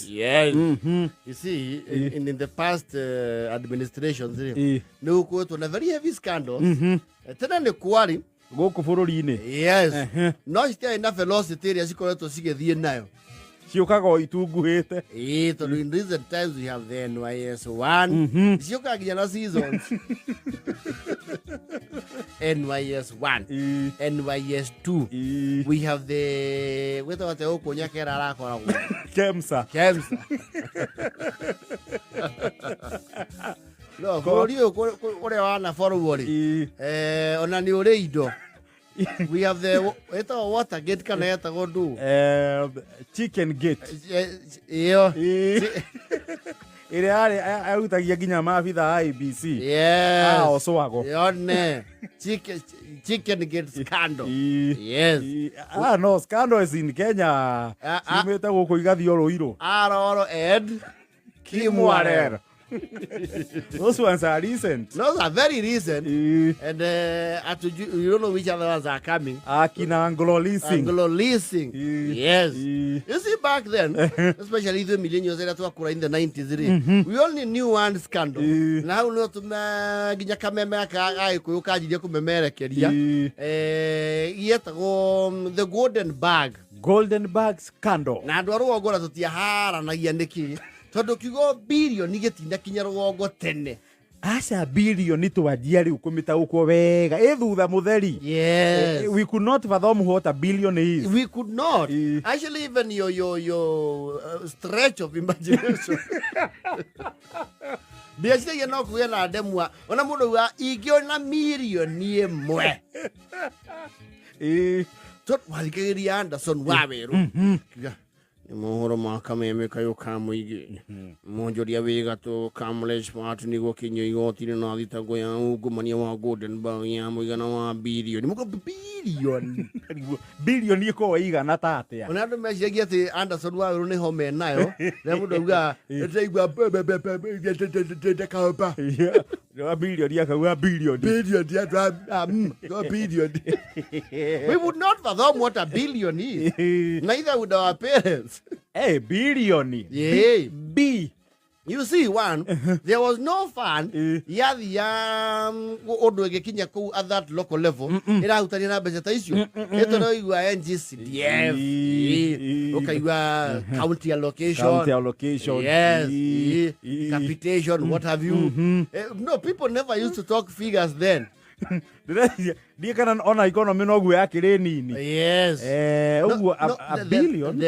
Yes. You see, in the past administrations, nĩ gũkoretwo na very heavy scandals. Tene nĩ kwarĩ. Gũkũ bũrũri-inĩ. Yes. No citiarĩ na velocity ĩrĩa cikoretwo cigĩthiĩ nayo. Ciũkaga o itunguhĩte. Ĩĩ, tondũ in recent times we have the NYS 1. Ciũkaga nginya na seasons. NYS 1. NYS 2. We have the gwĩtagwo atĩa gũkũ Nyakera arakoragwo? Kemsa. Kemsa. No, bũrũri ũyũ ũrĩa wanaborwo rĩ, ona nĩ ũrĩ indo. We have the ĩtagwo Watergate kana ĩtagwo ndũ? Chicken gate. Ĩyo. Ĩrĩa yarĩ arutagia nginya maabitha a IEBC. Yes. Ah, Oswago. Yone. Chicken gate scandal. Yes. Ah, no, scandals in Kenya. Ah, ah. Ciumĩte gũkũ igathiĩ o Rũirũ. Aroro and Kimwarer. Those ones are recent. Those are very recent. And you don't know which other ones are coming. Akina Anglo Leasing. Anglo Leasing. Yes. You see, back then, especially the millennials ĩrĩa twakũra in the 90s rĩ, we only knew one scandal. Na hau no tũme nginya kameme gaka ga Gĩkũyũ kanjirie kũmemerekeria. Yetagwo the Golden Bag. Golden Bag scandal. Na andũ a rũgongo na tũtiaharanagia nĩkĩ, tondũ kiugo birioni gĩtinakinya rũgongo tene. Aca, birioni twanjia rĩu kũmĩtaũkwo wega ĩ thutha mũtheri. Yes. We could not fathom what a billion is. We could not. Actually, even your stretch of imagination. Ndieciragia no kũgĩe na ndemwa ona mũndũ auga ingĩona mirioni 1. Tondũ wathikagĩrĩria Anderson wa Werũ. Kiuga, nĩ mohoro ma kameme kayũ ka mũingĩ, mwonjoria wĩ gatũ Kamlesh Pattni gũkinyio igoti-inĩ na thitango ya ungumania wa Golden Bag ya mũigana wa birioni mũgo birioni. Birioni ĩkorwo ĩigana ta atĩa? Ona andũ meciragia atĩ Anderson wa Werũ nĩ homa enayo rĩrĩa mũndũ auga ndĩraigua ndekahomba. Wa birioni akauga birioni. Birioni andũ birioni. We would not fathom what a billion is. Neither would our parents. Hey, birioni. Yeah. B. You see, one, there was no fund yathia ũndũ ĩgĩkinya kũu at that local level ĩrahutania na mbeca ta icio. Ĩtũraigua NGCDF, ũkaigua county allocation, County allocation. Yes, capitation, what have you. No, people never used to talk figures then. Ndĩreciria ndiĩ kana ona economy noguo yakĩrĩ nini. Yes. Ũguo No, a the billion.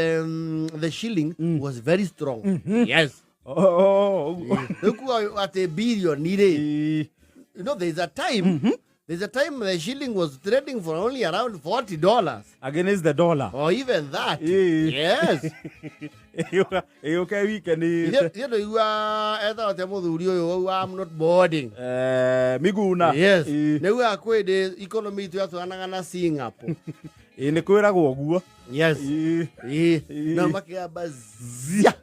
The shilling was very strong. Yes. Oh, ũguo. Rĩu kuga atĩ billion rĩ, there's a time there's a time the shilling was trading for only around $40 against the dollar or even that. Yes. Ĩyũke wikenĩte. Ithuĩ ndũigua etagwo atĩa mũthuri ũyũ wauga, "I'm not boarding"? Miguna. Yes. Nĩugaga kwĩ ndĩ economy itũ yatwaranaga na Singapore. Ĩ, nĩ kwĩragwo ũguo. Yes. Ĩ, no makĩamba zia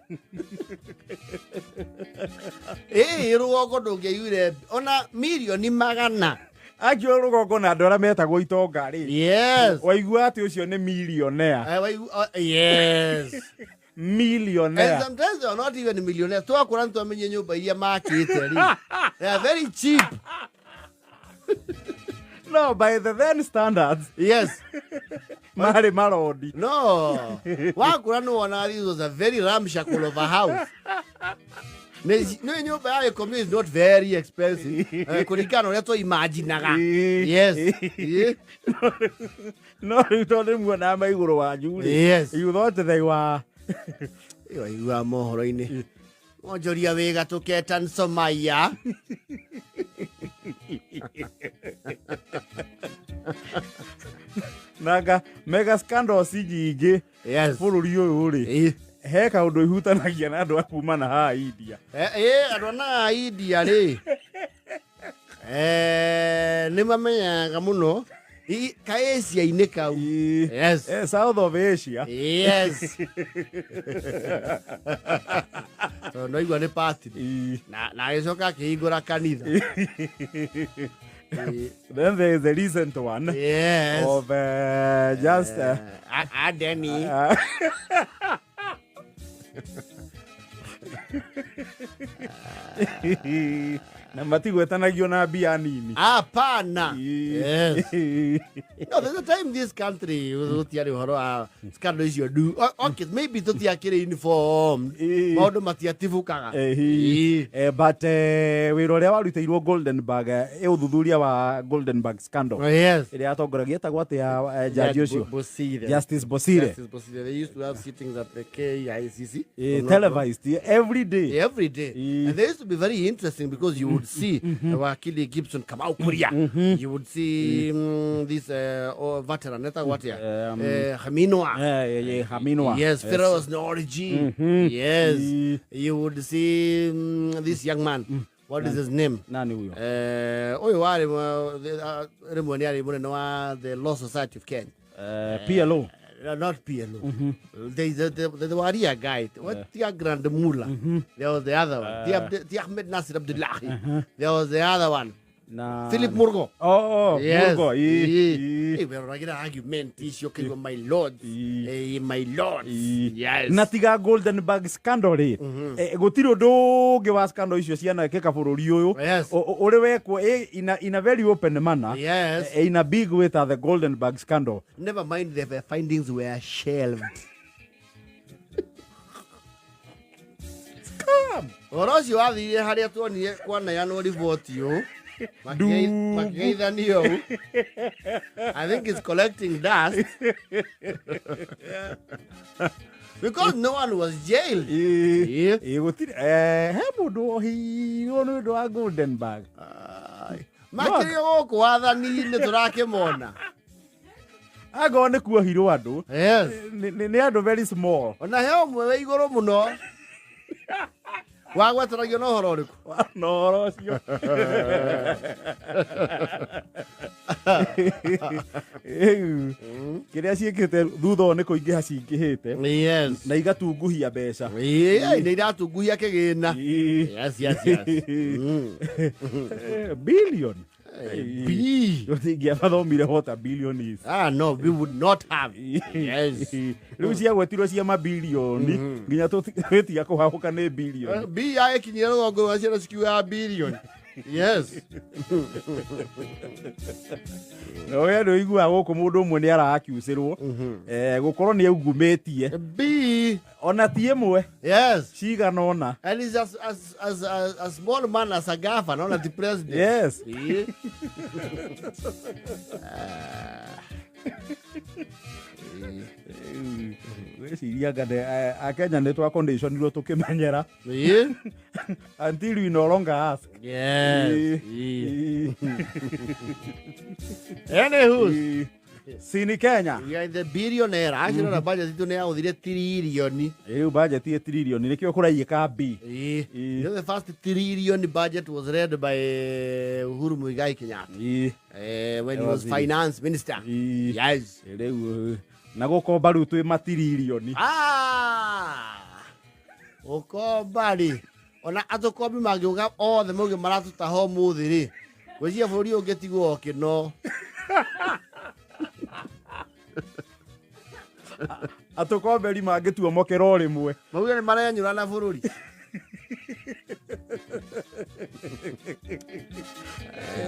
ĩ rũgongo ndũngĩaiguire ona mirioni 100. Akio rũgongo na andũ arĩa metagwo itonga rĩ, waigua atĩ ũcio nĩ millionaire. Yes. And Millionaire. sometimes they are not even millionaires. Twakũra nĩ twamenye nyũmba iria makĩte rĩ, they are very cheap. No, by the then standards marĩ marondi. No, wakũra nĩ wonaga this was a very ramshackle of a house. Nĩ nyũmba ya gĩkomio is not very expensive kũringana na ũrĩa twaimaginaga. Yes. No rĩu tondũ nĩ muonaga ma igũrũ wanyu rĩ, you thought they were Ĩyo iguaga mohoro-inĩ mwonjoria wĩ gatũ Ketan Somaiya. Nanga mega scandals nyingĩ bũrũri ũyũ rĩ, he kaũndũ ihutanagia na andũ a kuma na haha India. Andũ a India rĩ, nĩ mamenyaga mũno ka Asia-inĩ kau. Yes. South of Asia. Yes. Tondũ naigua nĩ party. Na agĩcoka akĩhingũra kanitha. Then there is a recent one of just Adeni. Na matigwetanagio na mbia nini. Hapana. Yes. No, there's a time this country gũtiarĩ ũhoro wa scandal icio ndu. Okay, maybe tũtiakĩrĩ informed. Maũndũ matiatibũkaga. Ĩĩ. But wĩra ũrĩa warutĩirwo Goldenberg, ũthuthuria wa Goldenberg scandal ĩrĩa yatongoragia etagwo atĩa, jaji ũcio? Bosire. Justice Bosire. Justice Bosire. They used to have sittings at the KICC. Televised every day. Every day. And they used to be very interesting because you would see Wakili Gibson Kamau Kuria. You would see this oh, veteran, etagwo atĩa? Khaminwa. Khaminwa. Yes, Pheroze Nowrojee. Yes. You would see this young man. What is his name? Nani huyo? Ũyũ warĩ rĩmwe nĩ arĩ mũnene wa the Law Society of Kenya. PLO. Not PLO. There is the Waria guy. What Tia Grand Mula. There was the other one. Tia Ahmed Nasir Abdullahi. There was the other one. Na Philip Murgo. Oh, Yes. Murgo. Hey, weroragira argument icio kaigua, my lords. Eh, my lords. Yes. Na tiga Goldenberg scandal rĩ, gũtirĩ ũndũ ũngĩ wa scandal icio cianekĩka bũrũri ũyũ ũrĩ wekwo in a very open manner, in a big way ta the Goldenberg scandal. Never mind the findings were shelved. Ũhoro ũcio wathire harĩa tuonire kwaneanwo riboti ũũ. Ndugu. Makĩgeithanio ũũ. I think it's collecting dust because no one was jailed. Ĩ, gũtirĩ he mũndũ wohirwo nĩ ũndũ wa Goldenberg. Ai. Makĩrĩ gũkũ wathani-inĩ tũrakĩmona. Angorwo nĩ kuohirwo andũ, nĩ andũ very small. Ona he ũmwe wĩ igũrũ mũno wagwetanagio na ũhoro ũrĩkũ? Na ũhoro ũcio. Rĩu, kĩrĩa ciĩkĩte thutha ũyũ nĩ kũingĩha cingĩhĩte na igatunguhia mbeca. Ĩĩ, nĩ iratunguhia kĩgĩna. Yes. Billion. B. Tũtingĩamathomire what a billion is. Ah, no, we would not have. Yes. Rĩu ciagwetirwo cia mabilioni nginya twĩtiga kũhahũka nĩ bilioni. B ya ĩkinyire rũgongo rwa ciana cikiugaga billion. Yes. We nĩ ũiguaga gũkũ mũndũ ũmwe nĩ arakiucĩrwo gũkorwo nĩ aungumĩtie. B. Ona ti ĩmwe, cigana ũna. And he's as a small man as a governor, not the president. Ah. Gwĩciria anga akenya nĩ twakonditionirwo tũkĩmenyera until we no longer ask. Anywho, Sini Kenya. We are in the billionaire. Actually, na budget itu nĩ yaũthire tiririoni. Rĩu budget ĩ tiririoni nĩkĩo kũraiĩka B. You know, the first trillion budget was read by Uhuru Muigai Kenyatta when he was finance minister. Yes. Rĩu na gũkomba rĩu twĩ matiririoni. Ah! Ũkomba rĩ, ona atũkombi mangĩũka othe mauge maratũtaha ũmũthĩ rĩ, ngwĩciria bũrũri ũyũ ũngĩtigwo ũkĩno. Atũkomberi mangĩtuomokera o rĩmwe. Mauge nĩ marenyũra na bũrũri.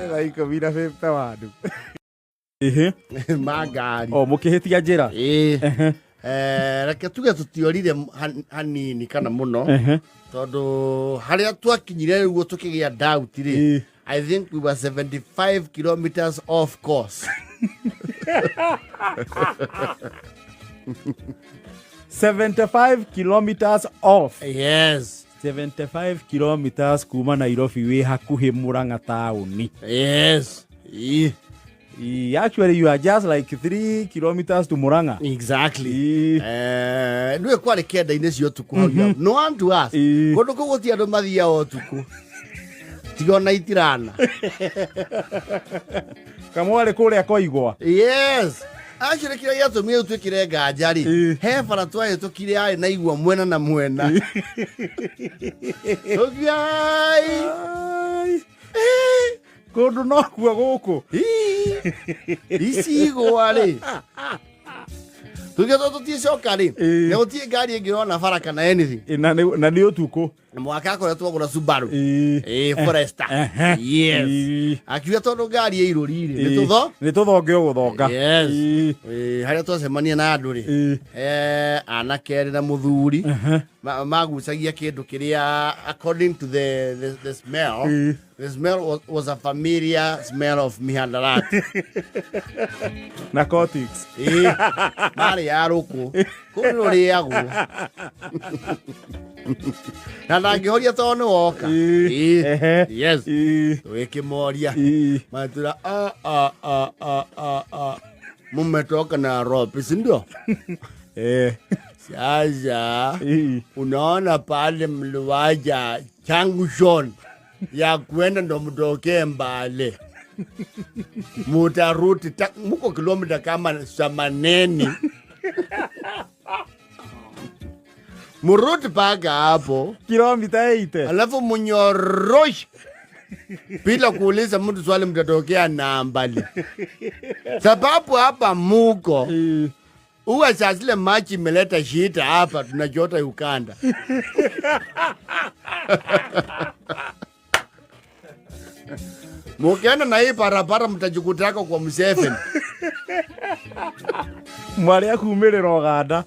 Thaa 10:51. Ĩhĩ. Ma ngari. O mũkĩhĩtia njĩra. Ĩĩ. Reke tuge tũtiorire hanini kana mũno tondũ harĩa twakinyire rĩu tũkĩgĩa doubt rĩ, I think we were 75 kilometers off course. 75 kilometers off. Yes. 75 kilometers kuma Nairobi wĩ hakuhĩ Murang'a taũni. Yes. Ĩĩ. Actually, you are just like 3 kilometers to Murang'a. Exactly. Nĩwe kwarĩ 9-inĩ cia ũtukũ hau, you have no one to ask. Kũndũ kũu gũtirĩ andũ mathiaga ũtukũ tiga ona itirana. Kamwarĩ kũrĩa koigwa. Yes. Actually, kĩrĩa gĩatũmire twĩkĩre nganja rĩ, he bara twahĩtũkire yarĩ na igwa mwena na mwena. Tũkiai. Ai. Kũndũ nokuo gũkũ. Ici igwa rĩ, Tuge to tuticoka rĩ, Ĩĩ. na gũtirĩ ngari ĩngĩ ĩrona bara kana anything. Ĩ, na nĩ na nĩ ũtukũ. Na mwaka akoretwo agũra Subaru. Ĩ. Ĩĩ, Forester. Ehe. Yes. Ĩ. Akiuga tondũ ngari ĩirũri rĩ, nĩ Ĩ. tũtho. Nĩ tũthonge ũgũthonga. Yes. Ĩ. Ĩĩ, harĩa twacemania na andũ rĩ, Ĩ. anake erĩ na mũthuri magucagia kĩndũ kĩrĩa according to the smell. Ĩ. The smell was a familiar smell of mihadarati. Narcotics. Ĩĩ, marĩ ya rũkũ kũu nĩ rũrĩagwo na ndangĩhoria tondũ nĩ woka. Ĩ. Ĩĩ. Ehe. Yes. Ĩ. Tũgĩkĩmoria, Ĩ. matwĩra a a a a a a mumetoka Nairobi, si ndio? Eh. Sasa Ĩ. unaona pale mliwaja junction ya kwenda ndo mtokee Mbale, mutaruti muko kilomita kama 80, muruti paka hapo, Kilomita 80. alafu munyoroshe bila kuuliza mtu swali, mtatokea Nambale, sababu hapa muko Ĩ. uwa saa zile maji imeleta shida hapa, tunachota Uganda. Mukienda na hii barabara mtajikutako kwa Museveni. Mwarĩ akumĩrĩra Ũganda.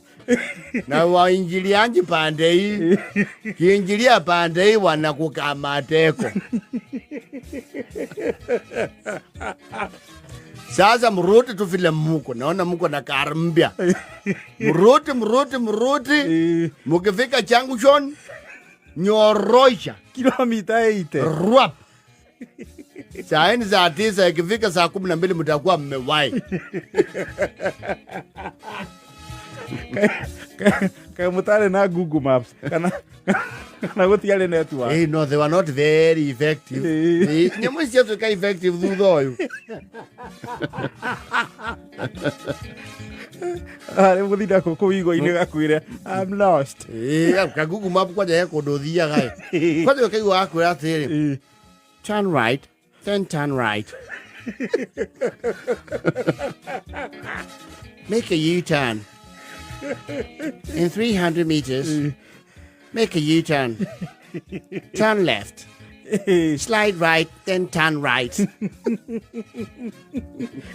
Na waingilianji pande hii, kiingilia pande hii wanakukamateko. Sasa mruti tu vile muko, naona muko na kar mpya. Mruti, mruti, mruti. Ĩ. Mukifika junction nyorosha Kilomita 80. rwap. Saa ni saa 9, ikifika saa 12 mtakuwa mmewahi. Kaĩ mũtarĩ na Google Maps kana gũtiarĩ network? No, they were not very effective. Nyamũ ici ciatuĩka effective thutha ũyũ. Arĩ mũthinda kũu igo-inĩ gakwĩre I'm lost. Ka Google Map kwanja he kũndũ ũthiaga ĩ. Kwanja ũkaigua gakwĩra atĩrĩrĩ, turn right, then turn right. Make a U-turn. In 300 meters, make a U-turn. Turn left. Slide right, then turn right.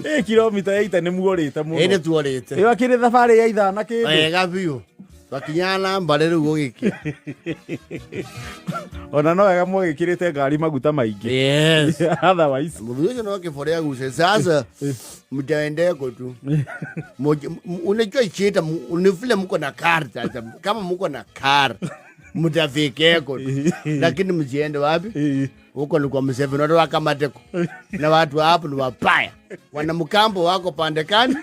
Ĩ, kilomita 80 nĩ muorĩte mũno. Ĩ, nĩ tuorĩte. Ĩyo akĩrĩ thabarĩ ya ithaa na kĩndũ. Wega biũ. Twakinyaga na mbarĩ rĩu gũgĩkĩa. Ona no wega mwagĩkĩrĩte ngari maguta maingĩ. Yes. Otherwise. Mũthuri ũcio no kĩbore aguce. Sasa mtaendeko tu. Unajua ichita ni vile mko na car sasa. Kama mko na car mtafikeko tu. Lakini msiende wapi? Huko ni kwa Museveni, watu wakamateko. Na watu hapo ni wabaya. Wana mkambo wako pande kani?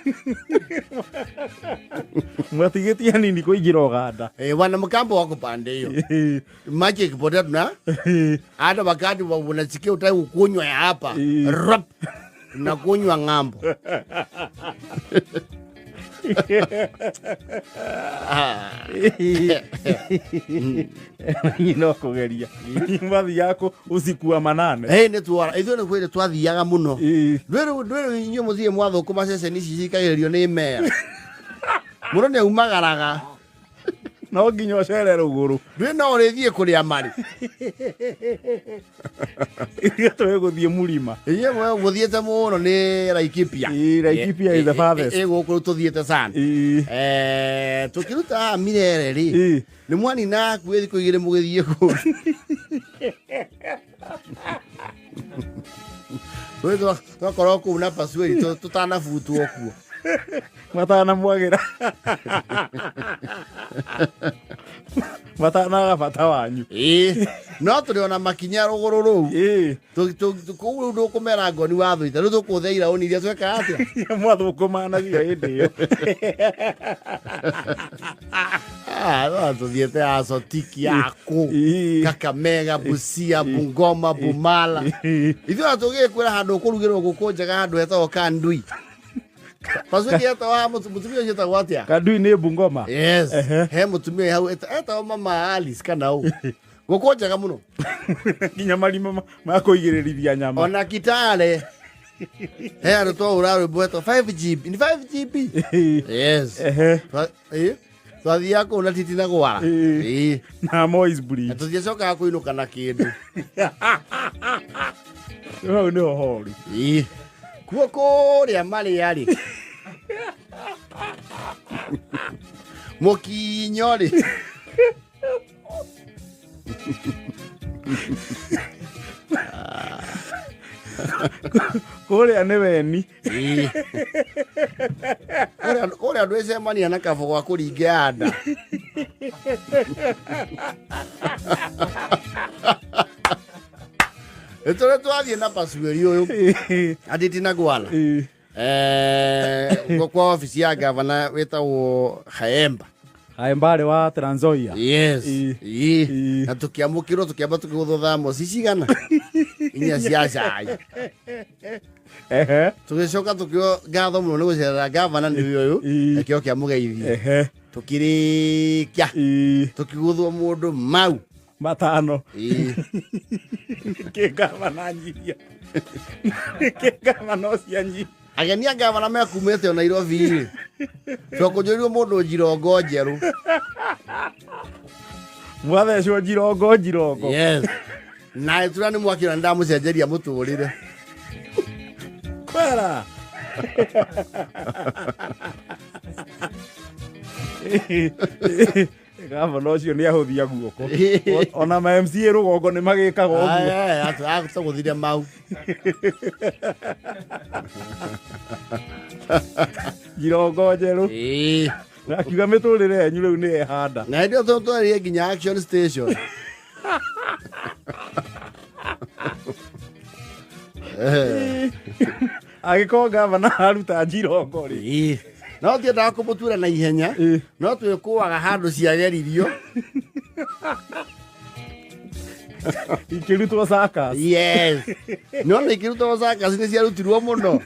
Mwatigĩtie nini kũingĩra Ũganda? Wana mkambo wako pande hiyo. Maji ikipotea tuna hata wakati unasikia utaki kukunywa ya hapa. Rap. Tunakunywa ng'ambo. No kũgeria mathiaga kũ usiku wa manane. Nĩ twara ithuĩ nĩ kwĩrĩ twathiaga mũno. Ndwĩrĩ inyuĩ mũthiĩ mwathũkũma ceceni ici cikagĩrĩrio nĩ meya. Mũndũ nĩ aumagaraga. No nginya ũcere rũgũrũ. Ndwĩ no ũrĩthiĩ kũrĩa marĩ. Ithuĩ tũgũthiĩ mũrima. Inyuĩ mũthiĩte mũno nĩ Laikipia. Ĩĩ, Laikipia is the farthest. Ĩ gũkũ tũthiĩte sana. Tũkĩruta haha Mirere rĩ, nĩ mwanina hakuhĩ thikũ igĩrĩ mũgĩthiĩ kũndũ. Rĩu twakorwo kũu na Pasueli, tũtanabutwo kuo. Matanamwagĩra. Matanaga bata wanyu. No tũrĩ ona makinya rũgũrũ rũu. Kũu rĩu ndũkũmera ngoni wa thũita. Rĩu tũkũthe iraũni iria twekaga atĩa? Mwathũkũma nacio hĩndĩ ĩyo. No tũthiĩte Asotiki yaku. Kakamega, Busia, Bungoma, Bumala. Ithuĩ ona tũgĩkwĩra handũ ũkũrugĩrwo ngũkũ njega handũ hetagwo Kandui. Pasueli etagwo haha, mũtumia ũcio etagwo atĩa? Kandui nĩ Bungoma. Yes. He mũtumia hau etagwo Mama Alice kana ũ. Ngũkũ njega mũno. Nginya marima ma kũigĩrĩrithia nyama. Ona Kitale. He andũ twahũra rwĩmbo wetwo 5GB. Nĩ 5GB? Yes. Ehe. Twathiaga kũu na titi na gwara. Ĩĩ. Ĩĩ. Na Moi's Na Bridge. tũtiacokaga kũinũka na kĩndũ. Hau nĩho horu. Ĩĩ. Kuo kũrĩa marĩa rĩ. Mũkinyo rĩ. Kũrĩa nĩ weni. Ĩĩ. Kũrĩa andũ ĩcemania na kabo gwa kũringia nda. Nĩ tũrĩa twathiĩ na pasuĩri ũyũ anditi na gwala. Ĩĩ. Kwa ofici ya gavana wĩtagwo Khaemba. Haembarĩ wa Trans Nzoia. Yes. Ĩĩ. Ĩĩ. Ĩĩ. Na tũkĩamũkĩrwo tũkĩamba tũkĩgũthwo thamoci cigana inya cia cai. Ehe. Tũgĩcoka tũkĩo ngatho mũno nĩ gũcerera gavana nĩ ũyũ Ĩĩ. nakĩo kĩamũgeithia. Ehe. Tũkĩrĩkia Ĩĩ. tũkĩgũthwo mũndũ mau. Matano. Ĩĩ. Kĩ gavana nyihia. Kĩ gavana ũcio anyihia. Ageni a gavana mekumĩte o Nairobi rĩ. Twakũnjũrirwo mũndũ njirongo njerũ. Mwathecwo njirongo njirongo. Yes. Na ĩtura nĩ mwaki na ndamũcenjeria mũtũrĩre. Kwera. Gavana ũcio nĩ ahũthia guoko. Ona ma MCA rũgongo nĩ magĩkaga ũguo. Tũgũthire mau. Njirongo njerũ. Ĩĩ. Na akiuga mĩtũrĩre yanyu rĩu nĩ ĩhanda. Na hĩndĩ ĩyo twarire nginya action station. Angĩkorwo gavana aruta njirongo rĩ. Ĩĩ. No tiendaga kũmũtura na ihenya. Ĩĩ. No twĩkũaga handũ ciageririo. Ikĩrutwo circus. Yes. No nĩ ikĩrutwo circus nĩ ciarutirwo mũno.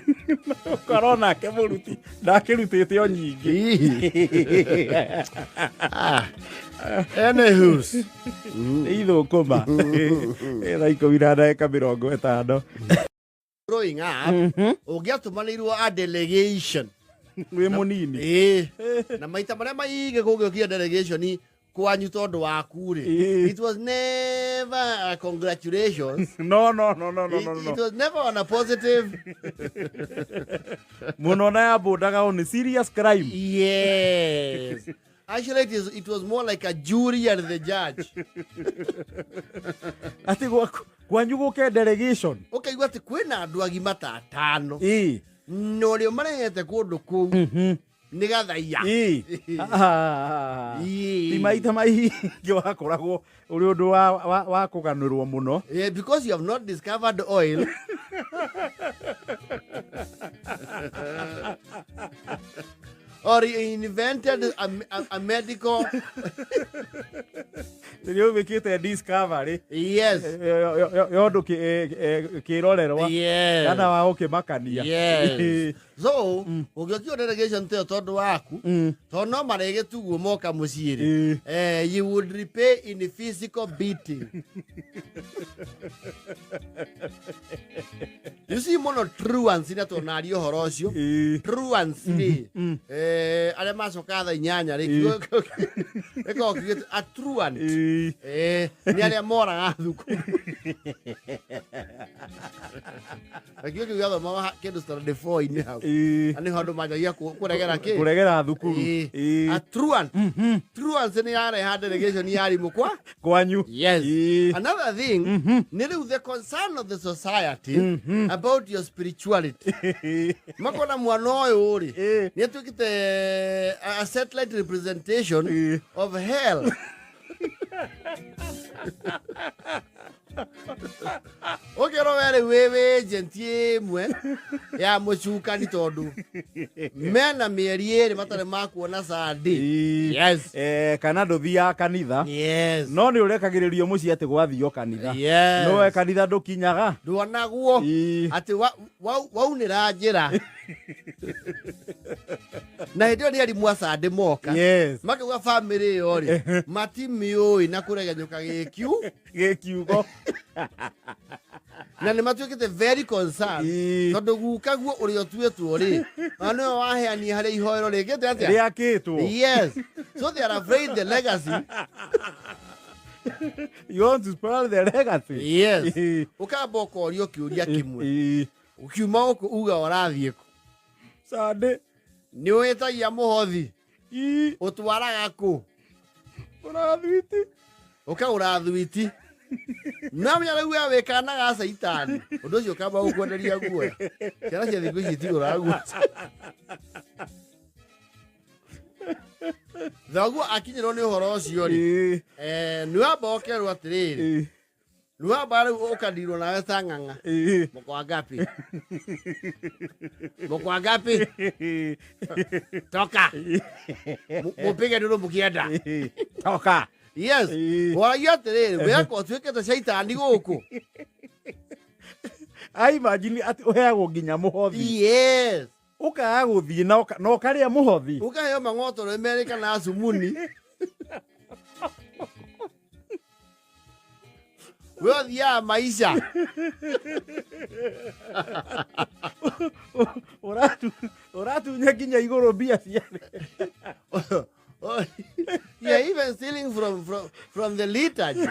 Ũkorwo nake mũruti ndakĩrutĩte o nyingĩ. Ĩĩ. Ah. Anywho's. Nĩ ithũkũma. Thaa ikũmi na ndagĩka mĩrongo ĩtano. Growing up, ũngĩatũmanĩirwo a delegation. Wĩ mũnini. Ĩĩ. Na maita marĩa maingĩ kũngĩokire delegation kwanyu tondũ waku rĩ. Ĩĩ. It was never a congratulations. No, no, no, no, no, It, no, no. it was never on a positive. Mũno na yambũndaga on serious crime. Yes. Actually, it was more like a jury and the judge. Atĩ kwanyu gũke delegation. Ũkaigua atĩ kwĩna andũ agima ta atano. Ĩĩ. Na ũrĩa marehete kũndũ kũu nĩ gathaiya. Ĩĩ. Ĩĩ. Ti maita maingĩ wakoragwo ũrĩ ũndũ wa kũganĩrwo mũno. Yeah, because you have not discovered oil. Or you invented a medical. Rĩrĩa ũmĩkĩte discovery. Yes. Ya ũndũ kĩrorerwa. Yes. Kana wa gũkĩmakania. Yes. So, ũngĩokio delegation ta ĩyo tondũ waku, tondũ no marĩgĩtuguo moka mũciĩ rĩ, you would repay in physical beating. You see mũno truancy na tuonaria ũhoro ũcio. Truancy rĩ, arĩa macokaga thaa inyanya rĩ, kiugo gĩkoragwo kiugĩte a truant. Nĩ arĩa moraga thukuru. Na kiugo kĩu gĩathomaga kĩndũ standard 4-inĩ hau. Na nĩho andũ manjagia kũregera kĩ? Kũregera thukuru. A truant. Truancy nĩ yareha delegation ya arimũ kwa? Kwanyu. Yes. Another thing, nĩ rĩu the concern of the society about your spirituality. Makona mwana ũyũ rĩ, nĩ atuĩkĩte a satellite representation of hell. Ũkĩrwo we rĩu wĩ agent ĩmwe ya mũcukani tondũ mena mĩeri ĩrĩ matarĩ makuona Sunday. Yes. Kana ndũthiaga kanitha. Yes. No nĩ ũrekagĩrĩrio mũciĩ atĩ gwathiio kanitha. Yes. No we kanitha ndũkinyaga. Ndwonagwo. Atĩ waunĩra njĩra. Na hĩndĩ ĩyo nĩ arimũ a Sunday moka. Yes. Makauga family ĩyo rĩ, matimĩũĩ na kũregenyũka gĩkiu. Gĩkiugo. Na nĩ matuĩkĩte very concerned. Tondũ guka guo ũrĩa ũtuĩtwo rĩ, na nĩwe waheania harĩa ihoero rĩkĩte atĩa? Rĩakĩtwo. Yes. So they are afraid the legacy. You want to spoil the legacy. Yes. Ũkamba ũkorio kĩũria kĩmwe. Ũkiuma gũkũ uga ũrathiĩ kũ? Sunday. Nĩ wĩtagia mũhothi? Ũtwaraga kũ? Ũrathwiti. Ũkagũra thwiti. No menya rĩu we wĩ kana ga caitani. Ũndũ ũcio ũkamba gũkwenderia guoya. Ciana cia thikũ ici itigũraga guoya. Thoguo akinyĩrwo nĩ ũhoro ũcio rĩ, nĩ wamba ũkerwo atĩrĩrĩ, nĩ wamba rĩu ũkandirwo nawe ta ng'ang'a. Mko wangapi? Mko wangapi? Toka. Mupige nduru mukienda. Toka. Yes. Waragia atĩrĩrĩ, weko ũtuĩkĩte caitani gũkũ. I imagine atĩ ũheagwo nginya mũhothi. Yes. Ũkaga gũthiĩ na ũkarĩa mũhothi. Ũkaheo mang'otoro merĩ kana cumuni. We ũthiaga maica. Ũratunya nginya igũrũ mbia cia thĩ. You're even stealing from the liturgy.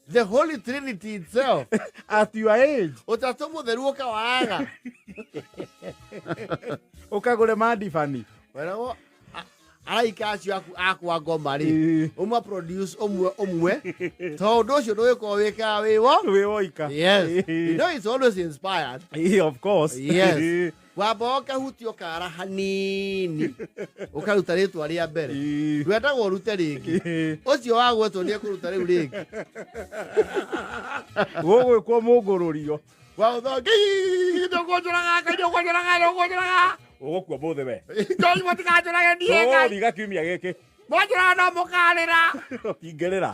The Holy Trinity itself. At your age. Ũtatũ mũtheru ũkawaga. Ũkagũre mandibani. Weragwo, araika acio aku akwa ngoma rĩ, ũma produce ũmwe ũmwe, tondũ ũndũ ũcio ndũgĩkorwo wĩkaga wĩ wo. Wĩ woika. Yes. You know it's always inspired. Of course. Yes. Wamba ũkahutia ũkara hanini, ũkaruta rĩtwa rĩa mbere. Ndwendagwo ũrute rĩngĩ. Ũcio wagwetwo nĩ ekũruta rĩu rĩngĩ. Gũgwĩkwo mũngũrũrio. Waũthongi, ndũkũnjũraga, Ngai, ndũkũnjũraga, ndũkũnjũraga. Ũgũkua mũthĩ we. Ngai, mũtikanjũrage niĩ, Ngai. Tũgũthiga kiumia gĩkĩ. Mwanjũraga no mũkarĩra. Ũtingĩrĩra.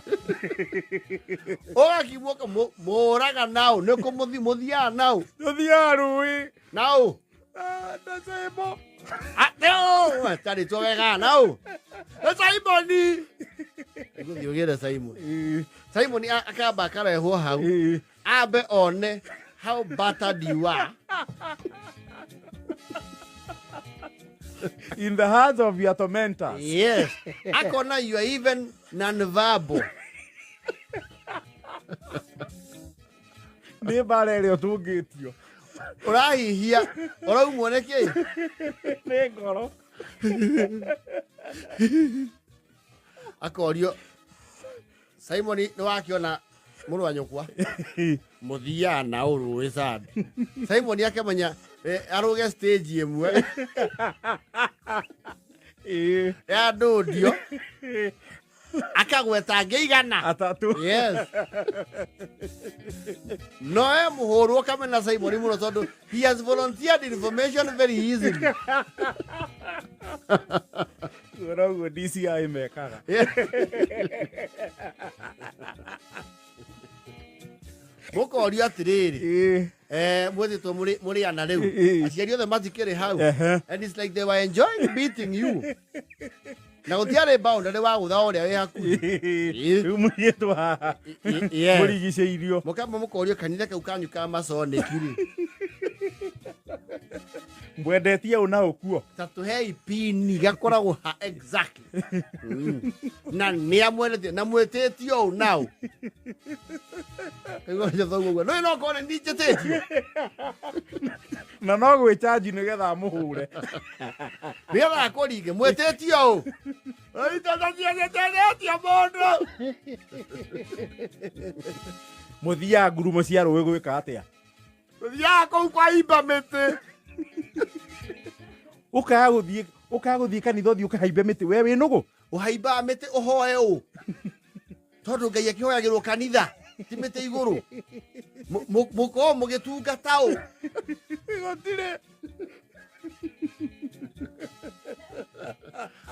Ũgakiumwo mũraga nao, nĩ kũ mũthiaga nao? Tũthiaga rũĩ. Nao. Ndacembo. Ateo, tarĩ twegega nao. Nĩ Simoni. Ngũthiĩ ũgĩre Simon. Simon akamba akarehwo hau. Ambe one how battered you are. In the hands of your tormentors. Yes. Akona you are even non-verbal. Nĩ mbara ĩrĩa ũtungĩtio. Ũrahihia, ũraumwo nĩ kĩ? Nĩ ngoro. Akorio, Simon nĩ wakĩona mũrũ wa nyũkwa? Mũthiaga na ũrũĩ Sunday. Simon akĩmenya, arũge stage ĩmwe. Ya ndũndio. Akagweta ngĩigana. Atatũ. Yes. No e mũhũrwo kamena Simon mũno tondũ he has volunteered information very easily. Ũguo DCI mekaga. Mũkorio atĩrĩrĩ, mwĩtĩtwo mũrĩ ana rĩu. Aciari othe matikĩrĩ hau. And it's like they were enjoying beating you. Na gũtiarĩ boundary wa gũtha ũrĩa wĩ hakuhĩ. Rĩu mũirĩtu haha. Yes. Mũrigicĩirio. Mũkamba mũkorio kanitha kau kanyu ka Masonic rĩ. Mwendetie ũ na ũkuo. Ta tũhei pini gakoragwo ha exactly. Na nĩ amwendetie na mwĩtĩtio ũ na ũ. Kaigua thoguo ũguo. Nũĩ no korwo nĩ niĩ njĩtĩtio. Na no gwĩchanji nĩgetha amũhũre. Nĩgetha akũringe mwĩtĩtio ũ. Ĩtĩtio mũndũ. Mũthiaga ngurumo cia rũĩ gwĩka atĩa? Mũthiaga kũu kwa imba mĩtĩ. Ũkaga gũthiĩ, ũkaga gũthiĩ kanitha ũthiĩ ũkahaimbe mĩtĩ, we wĩ nũgũ? Ũhaimbaga mĩtĩ ũhoe ũ? Tondũ Ngai akĩhoyagĩrwo kanitha, ti mĩtĩ igũrũ. Mũkorwo mũgĩtungata ũ? Gũtirĩ.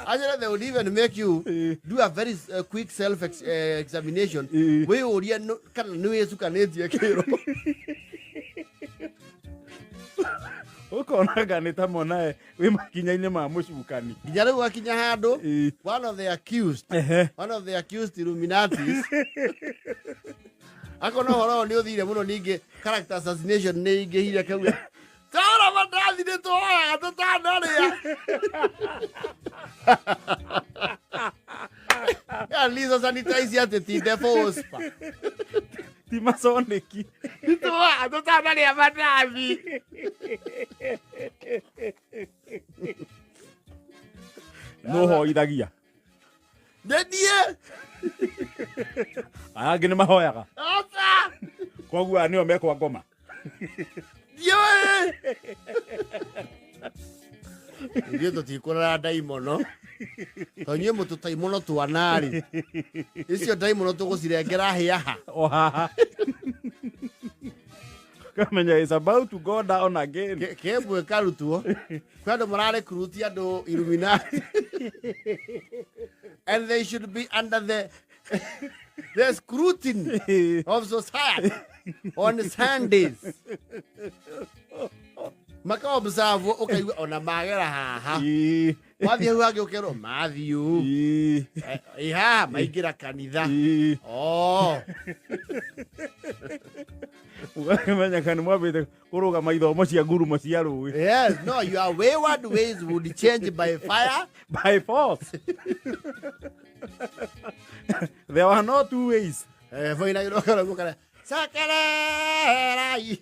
Actually, they would even make you do a very quick self examination. Wĩyũrie kana nĩ wĩcukanĩtie kĩro. Ũkonaga nĩ ta monae wĩ makinya-inĩ ma mũcukani. Nginya rĩu akinya handũ, one of the accused, one of the accused Illuminatis, Akona ũhoro ũyũ nĩ ũthire mũno, ningĩ character assassination nĩ ingĩhire kauga tara mandathi nĩ twoyaga tũtanarĩa. Ya Lisa sanitize atĩ ti devil spa. Ti masoniki. Nĩ tũtanarĩa mandathi. Nũ hoithagia? Nĩ niĩ. Aya angĩ nĩ mahoyaga. Aca. Koguo aya nĩo mekwa ngoma. Ndiũĩ. Ithuĩ tũtikũrora ndaimono, tondũ inyuĩ mũtũtaimono twanarĩ icio ndaimono tũgũcirengera hĩaha. O haha kamenya is about to go down again. Kembwe karutwo kwĩ andũ mararekruti andũ Illuminati and they should be under the scrutiny of society on Sundays, maka observe ũkaigua ona magera haha. Wathiĩ hau hangĩ ũkerwo Matthew. Ĩ haha maingĩra kanitha. Oh. Ũgakĩmenya kana mwambĩte kũrũgama ithomo cia ngurumo cia rũĩ. Yes, no, your wayward ways would change by fire. By force. There were no two ways. Eh, boinagĩrwo karaugo kana cokererai.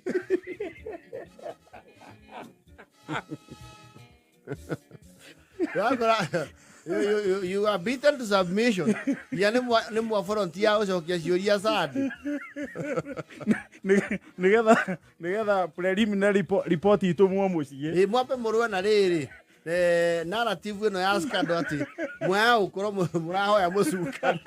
Wakora, you are beaten to submission. Ya nĩ mwa volunteer gũcokia ciũria sadi. Nĩgetha preliminary report itũmwo mũciĩ. Ĩ mwambe mũrũe na rĩrĩ narrative ĩno ya scandal atĩ mwaya gũkorwo mũrahoya mũcukani.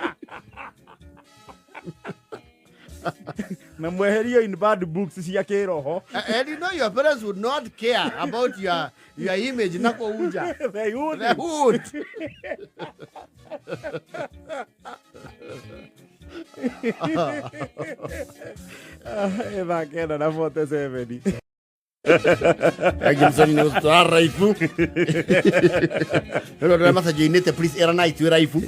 Na mweherio in bad books cia kĩroho. And you know your parents would not care about your image na kũu nja. They would. They would. Thaa 9 na 47. Gibson nĩ gũtwara raibu rĩu andũ arĩa matajoinĩte, please ĩra ithuĩ raibu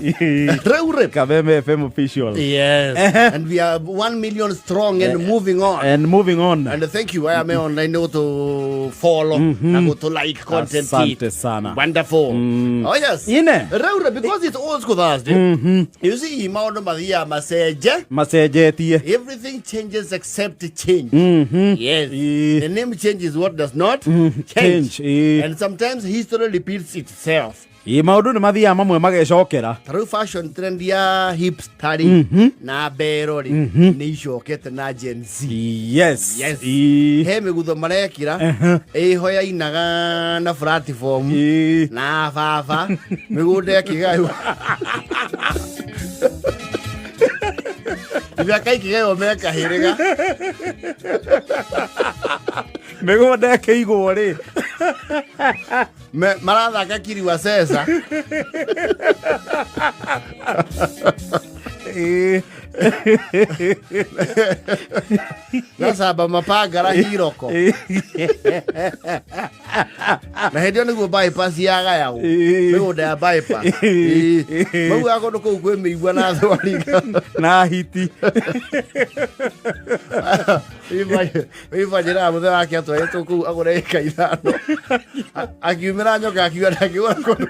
rĩu rĩ. Kameme FM official. Yes, and we are 1 million strong and moving on. And moving on. And thank you aya me online nĩ gũtũ follow na gũtũ like content. Asante sana. Wonderful. Oh yes. Ine. Rĩu rĩ, because it's Old School Thursday, you see maũndũ mathiaga macenje. Macenjetie. Everything changes except change. Yes. The name change is what does not change. Change. And sometimes history repeats itself. Ĩ, maũndũ nĩ mathiaga mamwe magecokera. Ta rĩu fashion trend ya hipster rĩ na mbero rĩ nĩ icokete na Gen Z. Yes. He mĩgutho marekĩra ĩho yainaga na platform na baba mĩgũnda ĩkĩgaywo, ithaka ikĩgaywo mekahĩrĩga. Mĩgũnda ĩkĩigwo rĩ. Marathaka kiriwa cesa. Gacamba mapangara hiroko. Na hĩndĩ ĩyo nĩguo bypass yagayagwo. Mĩgũnda ya bypass. Maugaga kũndũ kũu kwĩ mĩigua na thwariga. Na hiti. Wĩbanjĩraga mũthee wake atwarĩtwo kũu agũre ĩka 5, akiumĩra nyoka akiuga ndangĩgũra kũndũ.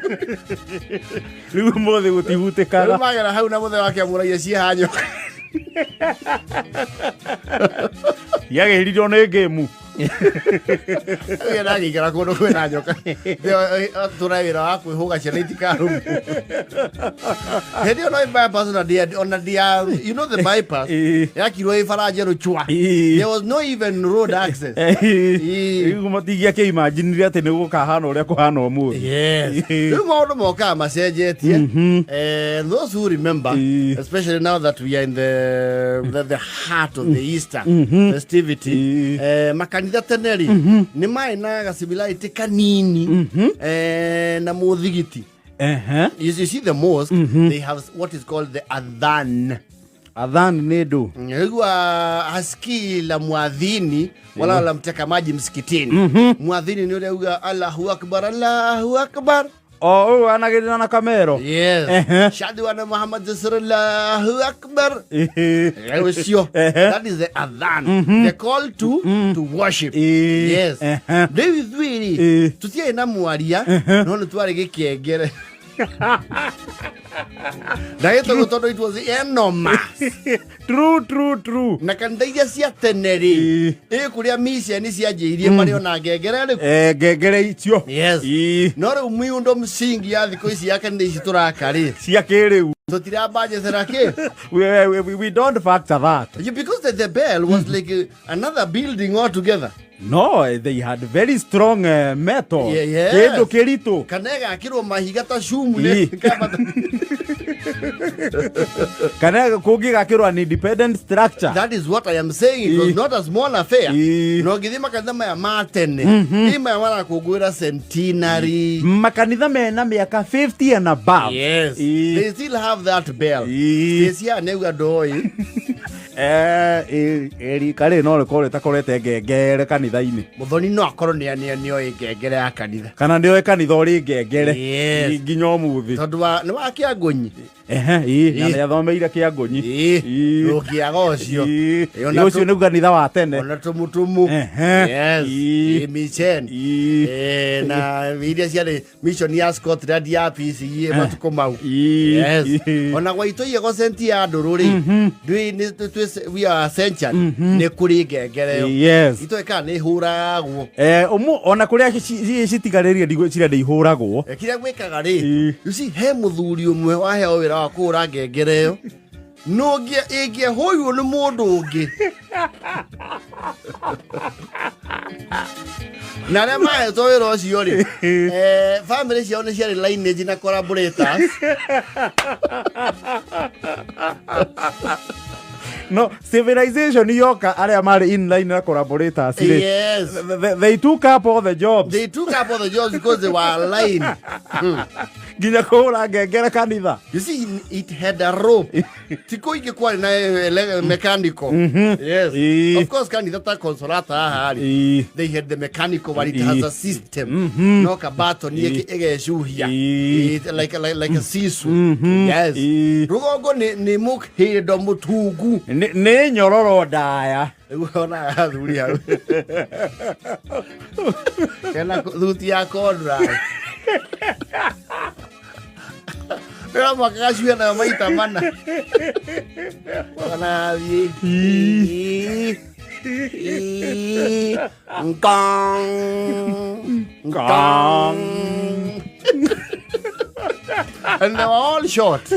Rĩu ũmũthĩ Rĩu gũtihutĩkaga. Magera hau na mũthee wake amũragia ciĩha nyoka. Yagĩririo nĩ ngĩmu. Rĩu ndangĩikara kũndũ kwĩna nyoka, tũra wĩra wa kwĩhũga ciana itikarũmwo. Hĩndĩ ĩyo no bypass ona ndia, you know the bypass yakirwo ĩ bara njerũ chwa. There was no even road access. Rĩu matingĩakĩimanjinire atĩ nĩ gũkahana ũrĩa kũhana ũmũthĩ. Yes. Rĩu maũndũ mokaga macenjetie. Those who remember, especially now that we are in the heart of the Easter festivity, makanitha tene rĩ nĩ marĩ na gacimilarity kanini na mũthigiti. You see the mosque, they have what is called the adhan. Adhan nĩ ndũ? Igua hasikii la mwadhini wala la mteka maji msikitini. Mwadhini ni ule uga Allahu akbar, Allahu akbar. O ũyũ anagĩrĩra na kamero. Yes. Shahadu anna Muhammad sallallahu akbar. Ũcio. That is the adhan. The call to worship. Yes. Rĩu ithuĩ rĩ, tũtiarĩ na mwaria, no nĩ twarĩ gĩkengere. Ndagĩtagwo tondũ it was enormous. True, true, true. Na kanitha iria cia tene rĩ, ĩ kũrĩa miceni cianjĩirie marĩ ona ngengere rĩ. Ngengere icio. Yes. No rĩu miundo msingi ya thikũ ici ya kanitha ici tũraka rĩ, Cia kĩrĩu. Tũtirambajecera kĩ? We don't factor that. Yeah, because the bell was like another building altogether. No, they had very strong metal. Yeah, yes. Kĩndũ kĩritũ. Kana ĩgakĩrwo mahiga ta cumu nĩ Kana kũngĩgakĩrwo an independent structure. That is what I am saying. It was not a small affair. No ngĩthiĩ makanitha maya ma tene, ĩ maya marakũngũĩra centenary. Makanitha mena mĩaka 50 and above. Yes. They still have that bell. Stacia nĩauga ndoĩ. Rika rĩ no rĩkorwo rĩtakorete ngengere kanitha-inĩ. Mũthoni no akorwo nĩoĩ ngengere ya kanitha. Kana nĩoĩ kanitha ũrĩ ngengere. Yes. Nginya ũmũthĩ. Tondũ wa nĩ wa Kĩangũnyi. Ehe, ĩ, na nĩathomeire Kĩangũnyi. Ndũngĩaga ũcio. Ĩ, ũcio nĩguo kanitha wa tene. Ona tũmũtũmũ. Yes. Mission. Na iria ciarĩ mission ya Scotland ya PCEA matukũ mau. Yes. Ona gwa itũ iego centi ya ndũrũ rĩ, ndwĩ nĩ twĩ we are century nĩ kũrĩ ngengere ĩyo. Itoĩ kana nĩ ĩhũragwo. Ũmũ ona kũrĩa citigarĩrie ndigwĩciria nĩ ihũragwo. Kĩrĩa gwĩkaga rĩ, you see, he mũthuri ũmwe waheo wĩra wa kũhũra ngengere ĩyo, no ĩngĩahũrirwo nĩ mũndũ ũngĩ na arĩa mahetwo wĩra ũcio rĩ, family ciao nĩ ciarĩ lineage na collaborators. No civilization yoka arĩa marĩ in line na collaborators rĩ, they took up all the jobs. They took up all the jobs because they were aligned. Nginya kũhũra ngengere kanitha. You see, it had a rope. Ti kũingĩ kwarĩ na mechanical. Yes. Of course, kanitha ta Consolata haha rĩ, they had the mechanical one. It has a system. No kabaton ĩgecuhia. Like a sisu. Yes. Rũgongo nĩ mũkĩndo mũtungu. Nĩ nyororo ndaya. Nĩguo onaga athuri hau. Kena thuti ya corduroy. Rĩra mwaka gacuia nayo maita mana. Ona thiĩ. Ngong. Ngong. And they were all short.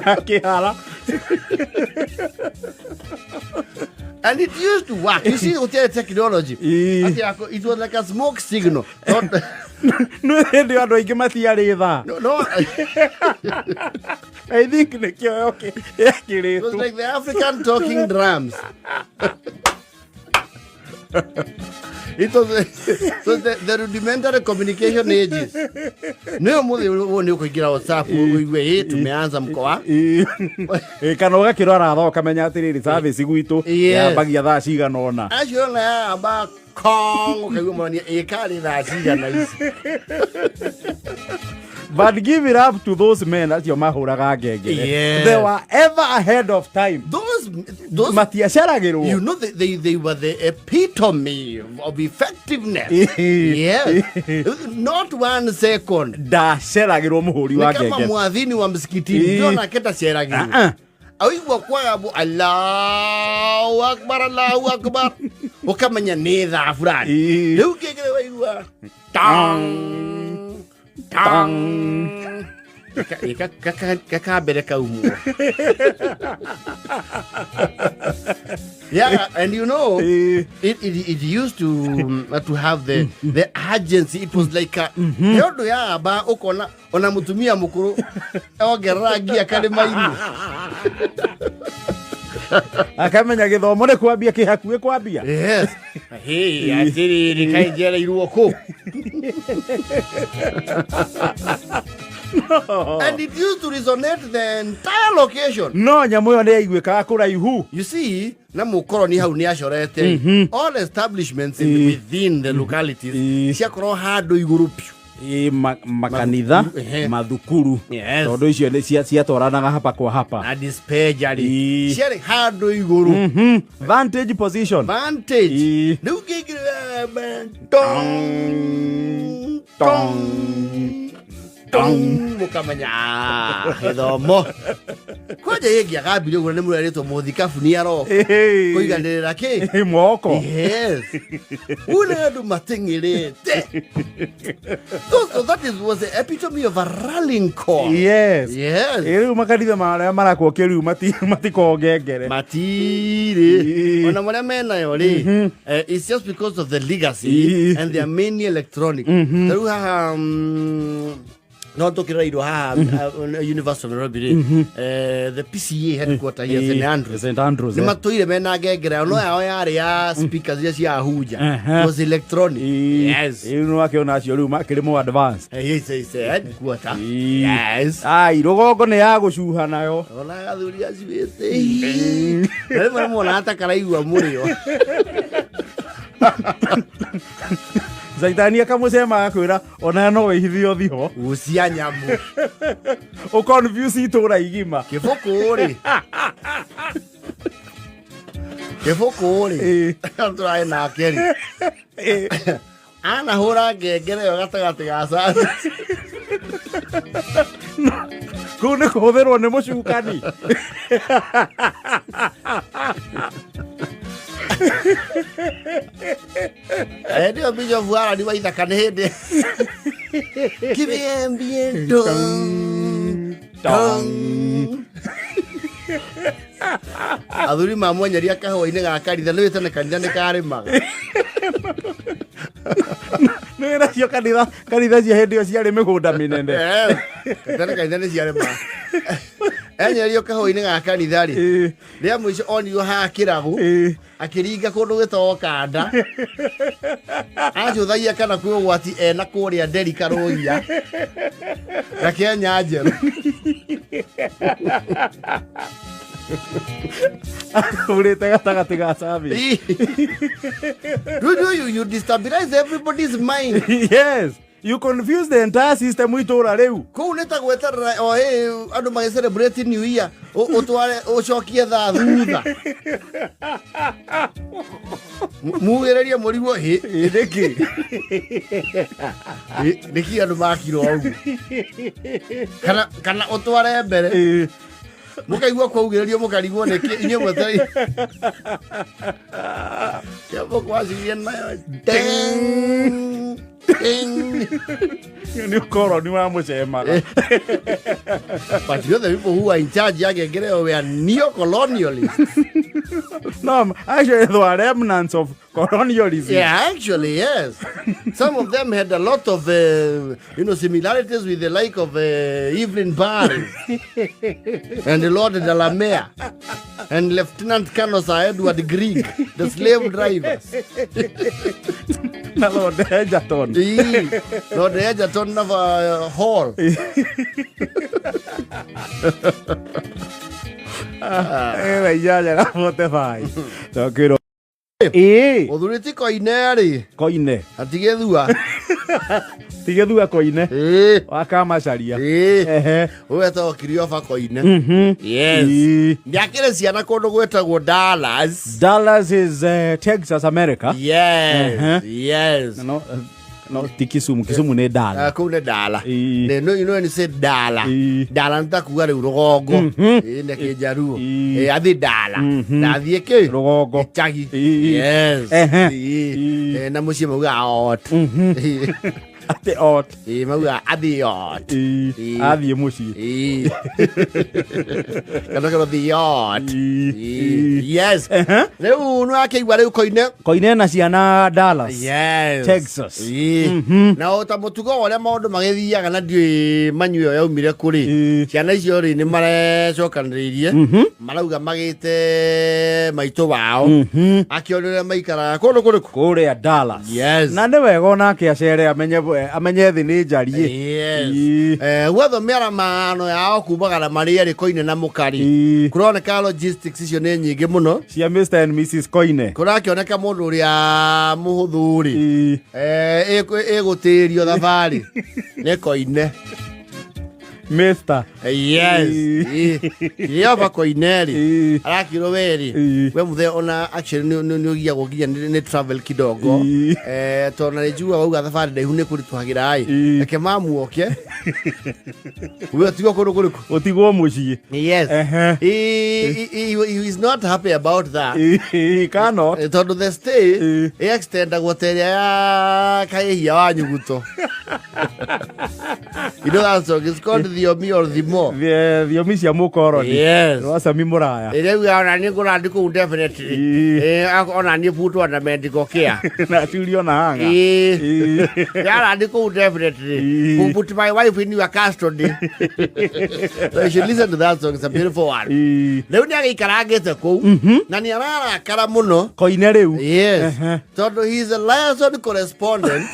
Akĩhara. And it used to work. You see, with the technology. Ati it was like a smoke signal. Not, Nĩ hĩndĩ andũ aingĩ matiarĩ thaa. No. I think nĩkĩo It was yekĩrĩtwo. like the African talking drums. It was so the rudimentary communication ages. Nĩ ũmũthĩ ũyũ nĩ ũkũingĩra WhatsApp ũigue ĩ tumeanza mkoa. Ĩ, kana ũgakĩrora thaa ũkamenya atĩrĩrĩ service gwitũ yambagia thaa cigana ũna. Acio ona yamba kong ũkaigua mũrania ĩ karĩ thaa cigana ici. But give it up to those men acio mahũraga ngengere. They were ever ahead of time. Those Matiaceragĩrwo. You know, they were the epitome of effectiveness. Yes. Not one second. Ndaceragĩrwo mũhũri wa Ni kama ngengere. mwadhini wa msikitini. Ndio nake ndaceragĩrwo. Awigua kwaga bu Allahu Akbar, Allahu Akbar. Ukamenya nĩ thaa fulani. Rĩu ngengere waigua tang tang. Kakambere kaumwo. Yeah, and you know, it used to have the urgency. It was like a he ũndũ yamba ũkona ona mũtumia mũkũrũ ongerera ngia karĩma-inĩ. Akamenya gĩthomo nĩ kwambia kĩ hakuhĩ kwambia. Yes. Hey, atĩrĩrĩ kaĩ njereirwo kũ? And it used to resonate the entire location. No nyamũ ĩyo nĩ yaiguĩkaga kũraihu. You see, na mũkoroni hau nĩ acorete all establishments in, within the localities ciakorwo handũ igũrũ piũ. Ĩ, makanitha, mathukuru, tondũ icio nĩ ciatwaranaga hapa kwa hapa. Na dispensary ciarĩ handũ igũrũ. Vantage position. Vantage. Rĩu ngĩingĩrĩra tong tong tong, mũkamenya, "Ah, gĩthomo kwanja ĩngĩagambire ũguo nĩ mũrerĩtwo mũthikabu nĩ aroka kũiganĩrĩra kĩ." Moko. Yes, une andũ mateng'erete. So that is was the epitome of a rallying call. Yes. Ĩ, rĩu makanitha marĩa marakwo kĩrĩu matikoragwo ngengere. Matirĩ. Ona marĩa menayo rĩ, it's just because of the legacy and they are mainly electronic. Ta rĩu haha no tũkĩroirwo haha University of Nairobi rĩ, the PCA headquarter here, St Andrews. St Andrews. Nĩ matũire mena ngengere, no yao yarĩ ya speakers iria cia Ahuja. It was electronic. Yes. Rĩu nĩ wakĩona acio rĩu makĩrĩ more advanced. Yes, headquarter. Yes. Ai, rũgongo nĩ ya gũcuha nayo. Ona gathuri acuĩte na rĩmwe nĩmuonaga ta karaigua mũrĩo. Caitani akamũcema agakwĩra ona no wĩhithio thiho. Gucia nyamũ. Ũconfuse itũra igima. Kĩbũkũ rĩ, kĩbũkũ rĩ, tũrarĩ nake rĩ, anahũra ngengere ĩyo gatagatĩ ga service. Kũu nĩ kũhũthĩrwo nĩ mũcukani. Hĩndĩ ĩyo Bishop Warani wa Ithaka nĩ hĩndĩ kĩbĩembie tong tong, athuri mamwenyeria kahũa-inĩ ga kanitha nĩ wĩtane kanitha nĩ karĩmaga. Nĩ nacio kanitha cia hĩndĩ ĩyo ciarĩ mĩgũnda mĩnene. Kanitha nĩ ciarĩmaga, enyerio kahũa-inĩ ga kanitha rĩ, rĩa mũico onirwo haha kĩrabu akĩringa kũndũ gwĩtagwo kanda, acũthagia kana kwĩ ũgwati ena kũrĩa nderi karũgia na Kenya njerũ. Hũrĩte gatagatĩ ga service. Do you destabilize everybody's mind. Yes, you confuse the entire system itũra rĩu. Kũu nĩ ta gweterera o ĩ andũ magĩ celebrate New Year, ũtware ũcokie thaa thutha, mugĩrĩrie mũrigwo hĩ. Ĩ, nĩkĩ? Nĩkĩ andũ makira ũguo, kana ũtware mbere, mũkaigua kwaugĩrĩrio, mũkarigwo nĩkĩ inyuĩ mwetereire kĩambo kwacirie nayo ding, ding. Nĩ ũkoroni wa mũcemaga. But you know, the people who are in charge ya ngengere ĩyo were neo-colonialists. No, actually they were remnants of colonialism. Yeah, actually, yes. Some of them had a lot of similarities with the like of Evelyn Barry and the Lord Delamere and Lieutenant Colonel Sir Edward Grigg, the slave drivers. Na Lord Egerton. Ii, Lord Egerton of Hall. Ĩwe inyanya na 45 tokĩrwo ĩĩ. Mũthuri ti Koine rĩ. Koine. Atigĩthua. Tigĩthua Koine. Ĩĩ. Wa Kamacaria. Ĩĩ. Ehe. Ũyũ etagwo Kirioba Koine. Yes. Nĩakĩrĩ ciana kũndũ gwĩtagwo Dallas. Dallas is Texas, America. Yes. Yes. No, ti Kisumu. Kisumu nĩ Dala. Ah, kũu nĩ Dala. Ĩĩ. No, you know when you say Dala. Ĩĩ. Dala nĩ ta kuga rĩu rũgongo. Ĩĩ, nĩ kĩnjaruo. Ĩĩ. Ĩĩ, athiĩ Dala. Ndathiĩ kĩ? Rũgongo. Gĩchagi. Ĩĩ. Yes. Ehe. Ĩĩ. Ĩĩ. Ĩĩ, na mũciĩ maugaga ot. Ĩĩ. Atĩ ot. Ĩĩ, maugaga athiĩ ot. Ĩĩ. Ĩĩ. Athiĩ mũciĩ. Ĩĩ. Kana the ot. Ĩĩ. Ĩĩ. Yes. Ehe. Rĩu nĩ wakĩigua rĩu Koine. Koine na ciana Dallas. Yes. Texas. Ĩĩ. Na o ta mũtugo wa ũrĩa maũndũ magĩthiaga na ndiũĩ manyu ĩyo yaumire kũrĩ, ciana icio rĩ, nĩ marecokanĩrĩirie, marauga magĩte maitũ wao akĩone ũrĩa maikaraga kũndũ kũrĩkũ. Kũrĩa Dallas. Yes. Na nĩ wega onake acere amenye Amenye thĩ nĩ njariĩ. Yes. Ii. Gwetho mĩaramano yao kumagara marĩ erĩ Koine na mũkari. Kũroneka logistics icio nĩ nyingĩ mũno. Cia Mr and Mrs Koine. Kũrakĩoneka mũndũ ũrĩa mũhũthũ rĩ, ĩgũtĩrio thabarĩ nĩ Koine. Mr. Yes. Kĩrĩa Koine rĩ, arakirwo werĩ, we mũthee ona actually nĩ ũgiagwo nginya nĩ travel kidogo. Tondũ na nĩ njiguaga wauga thabarĩ ndaihu nĩ kũritũhagĩra ĩ. Reke mamuoke we ũtigwo kũndũ kũrĩkũ? Ũtigwo mũciĩ. Yes. He is not happy about that. He cannot. Tondũ the stay ĩextendagwo ta ĩrĩa ya kaĩhia wa nyuguto. You know that song? It's called Thiomi or Thimo. Thiomi cia mũkoroni. Yes. Rwa Sami Mũraya. Ĩrĩa ugaga ona niĩ ngũrathiĩ kũu definitely. Ona niĩ put under medical care. Na turio na hanga. Yarathiĩ kũu definitely. Put my wife in your custody. So you should listen to that song. It's a beautiful one. Rĩu nĩ agĩikarangĩte kũu na nĩ ararakara mũno. Koine rĩu. Yes. Tondũ he is a liaison correspondent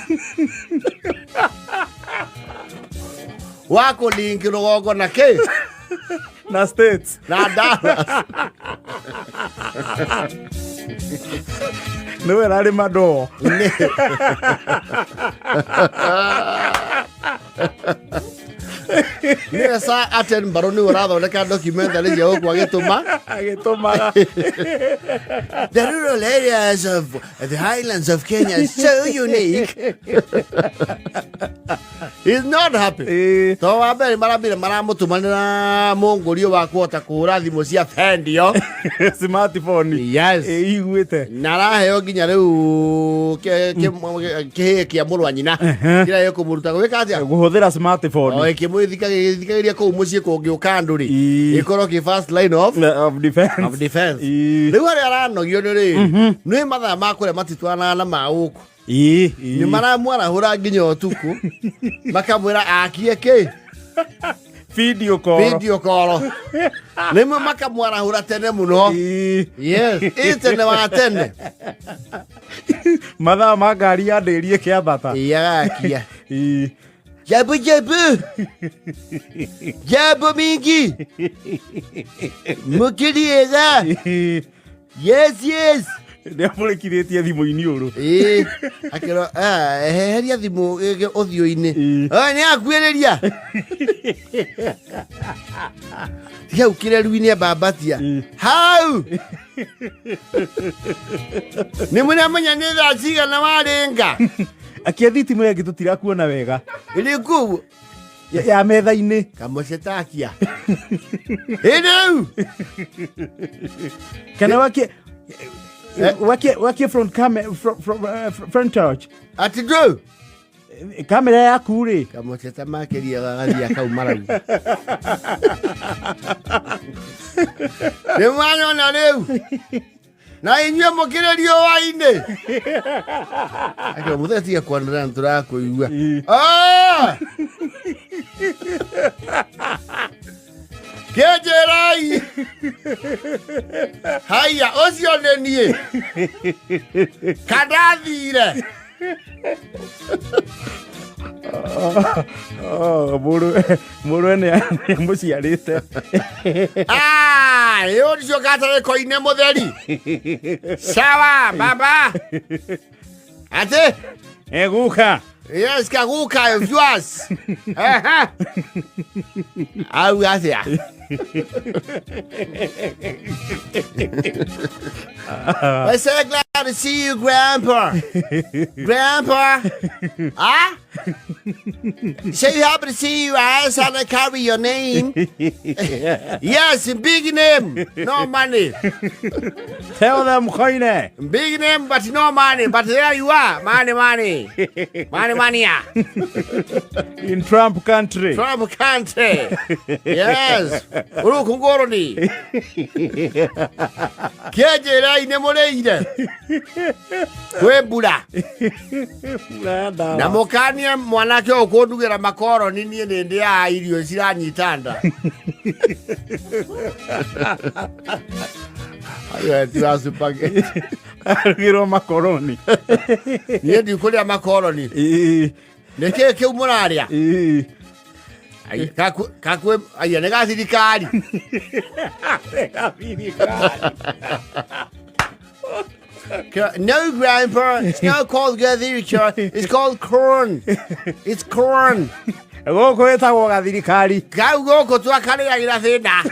wa kũlink rũgongo na kĩ? Na States. Na Dallas. Nĩwe rarĩ madoo. Nĩwe Sir Attenborough nĩwe ũrathondeka documentary cia gũkũ agĩtũma. Agĩtũmaga. The rural areas of the highlands of Kenya is so unique. He's not happy. To wa mbere marambire maramũtũmanĩra mũngũrio wa kũhota kũhũra thimũ cia fendio. Smartphone. Yes. Iguĩte. Na araheo nginya rĩu kĩhĩĩ kĩa mũrũ wa nyina. Kĩrĩa gĩkũmũruta gwĩka atĩa? Kũhũthĩra smartphone. O ĩkĩmũthikagĩria kũu mũciĩ kũngĩũka andũ rĩ. Ĩkorwo kĩ first line of of defense. Of defense. Rĩu harĩa aranogio nĩ rĩrĩ, nĩ mathaa ma kũrĩa matitwaranaga na ma gũkũ. Nĩ maramwarahũra nginya ũtukũ, makamwĩra akie kĩ? Video call. Video call. Rĩmwe makamwarahũra tene mũno. Yes, ĩ tene wa tene. Mathaa ma ngari ya ndĩri ĩkĩambata. Agakia. Jambo, jambo. Jambo mingi. Mũkĩriega. Yes, yes. Nĩamũrĩkithĩtie thimũ-inĩ ũrũ. Akĩrwo, eheria thimũ ũthiũ-inĩ. Nĩ akuĩrĩria. Tiga ũkĩre ru-inĩ ambambatia. Hau. Nĩ mũramenya nĩ thaa cigana warĩnga. Akia thitima ĩngĩ tũtirakuona wega. Ĩrĩkũ? Ya metha-inĩ. Kamũcetakia. Ĩ rĩu. Kana wakie front camera, front torch. Ati ndũ? Kamera yaku rĩ. Kamũceta makĩria gagathiĩ akauma rau. Nĩ mwanyona rĩu. Na inyuĩ mũkĩrĩ riũa-inĩ. Akĩra mũthee tiga kwanĩrĩra nĩ tũrakũigua. Kĩnjĩrai. Haiya, ũcio nĩ niĩ. Kandathire. Mũrũ nĩ amũciarĩte. Ĩ ũcio gatarĩ koine mũtheri. Sawa, baba. Atĩ? Guka. Yes, kaguka, viewers. Au atĩa? I so glad to see you, Grandpa. Grandpa. Huh? So happy to see you. I asked how to carry your name. Yes, big name, no money. Tell them, Koine. Big name, but no money. But there you are. Money, money. Money, money. Yeah. In Trump country. Trump country. Yes. Urukungoroni. Kĩanjĩra-inĩ mũrĩire. Kwĩ mbura. Na mũkanie mwanake ũyũ kũndugĩra makoroni niĩ nĩ ndĩaga irio ciranyita nda. Ayo, ti wa spaghetti. Arugĩrwo makoroni. Niĩ ndikũrĩa makoroni. Nä kä kä u må rarä Ĩĩ. a aya nä ga thirikari. Ga thirikari. No, grandpa, it's not called gathirikari. It's called corn. It's corn. Gũkũ ĩtagwo gathirikari. Kau gũkũ twakarĩagĩra thĩna.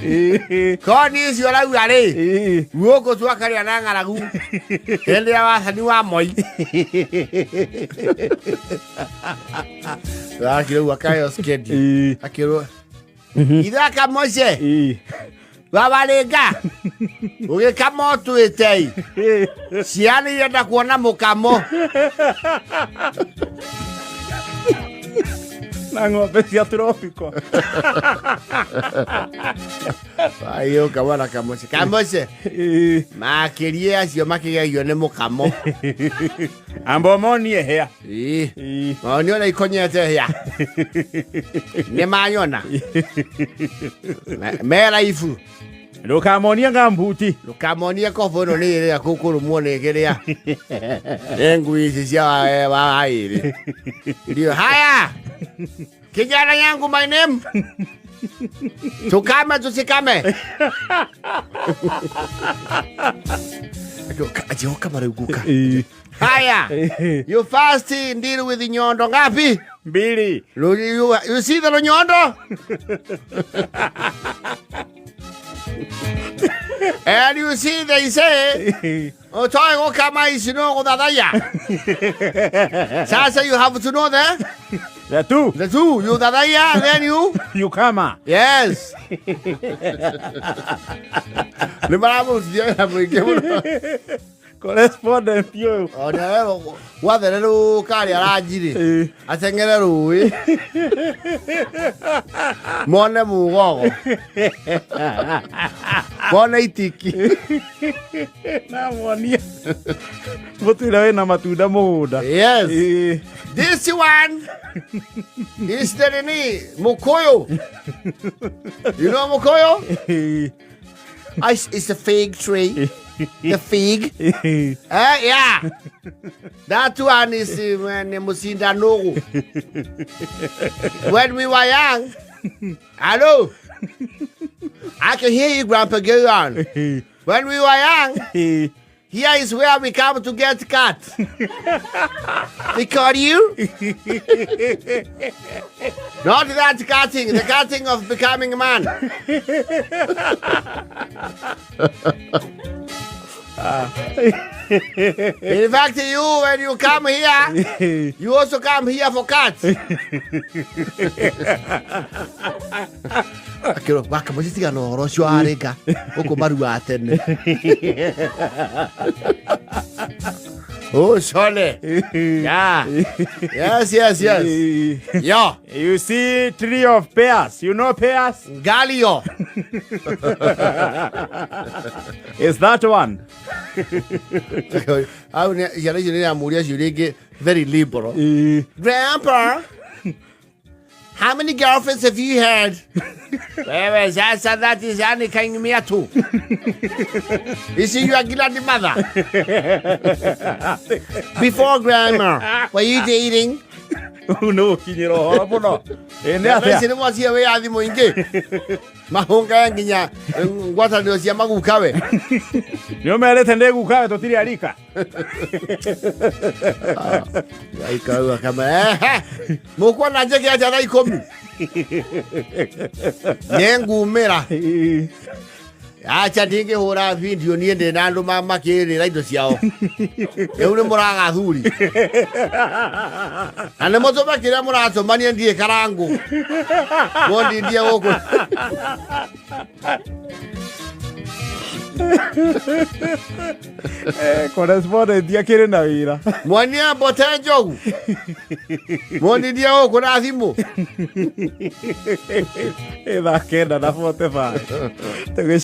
Ĩĩ. Koni icio rauga rĩ, Ĩĩ. gũkũ twakarĩa na ng'aragu hĩndĩ ya wathani wa Moi. Akĩrwo akaheo schedule. Ĩĩ. Akĩrwo ithaka Mose Ĩĩ. wawarĩnga ũgĩkama ũtuĩte Ĩĩ. ciana irenda kuona mũkamo. Na ng'ombe cia tropico. Agĩũka mwana Kamose. Kamose Ĩĩ. makĩria acio makĩgegio nĩ mũkamo. Amba ũmonie hĩa. Ĩĩ. Ĩĩ. Nĩ ũrĩa ikonyete hĩa nĩ manyona me raibu. Ndũkamonie ngambuti. Ndũkamonie kobo ĩno nĩ ĩrĩa kũkũrũmwo nĩ kĩrĩa nĩ ngui ici cia wa ĩrĩ ndio haya kijana yangu, my name, tukame tusikame. Ajoka marauguka. Ĩĩ. Haya, you first deal with nyondo ngapi? Mbili. You see the nyondo? And you see they say, "Otoe go kama isi no guthathaiya." Sasa you have to know the The two. the two. You thathaiya, then you You kama. Yes. Nĩ maramũrutithia wĩra mũingĩ mũno. Correspondent ũyũ. Ona we gwathererũka arĩa aranjirĩ Ĩĩ. ateng'ere rũĩ mone mũgogo mone itiki. Na monie. Mũtwĩre wĩna matunda mũgũnda. Yes. Ĩĩ. This one is the nini mukoyo. You know mukoyo? Ĩĩ. It's a fig tree, the fig. Ĩĩ. Yeah, that one is when musinda nogu when we were young. Hello, I can hear you, grandpa. Go on. Ĩĩ. When we were young, Ĩĩ. here is where we come to get cut. We cut you. Not that cutting, the cutting of becoming a man. In fact, you, when you come here, you also come here for cut. Akĩrwo wakamũcitiga na ũhoro ũcio warĩka gũkũ marua tene. Oh, Shole. Yeah. Yes. Yo. You see tree of pears. You know pears? Galio. Is that one? Au nĩ ciana icio nĩ iramũria ciũria ingĩ very liberal. Grandpa, how many girlfriends have you had? Wewe sasa that is yani kaingimia tu. Is she your grandmother? Before grandma, were you dating? Rĩu nĩ gũkinyĩra ũhoro mũno. Ĩ nĩ Ciana ici atĩa? nĩ mwacia wĩyathi mũingĩ. Mahũngaga nginya ngwatanĩro cia magukawe. Nĩ ũmerĩte ndĩ gukawe tũtirĩ arika. Aikauga kama ehe, mũkuona njĩke atĩa thaa 10? Nĩ ngumĩra. Acha ndingĩhũra video niĩ ndĩ na andũ makĩrĩra indo ciao. Rĩu nĩ mũraga athuri. Na nĩ mũtũme kĩrĩa mũratũmania ndiĩ karangũ. Mũndindie gũkũ. Correspondent akĩrĩ na wĩra. Mwonie mbote njogu. Mũndindie gũkũ na thimũ. Ĩ thaa 9:45. Tũgĩ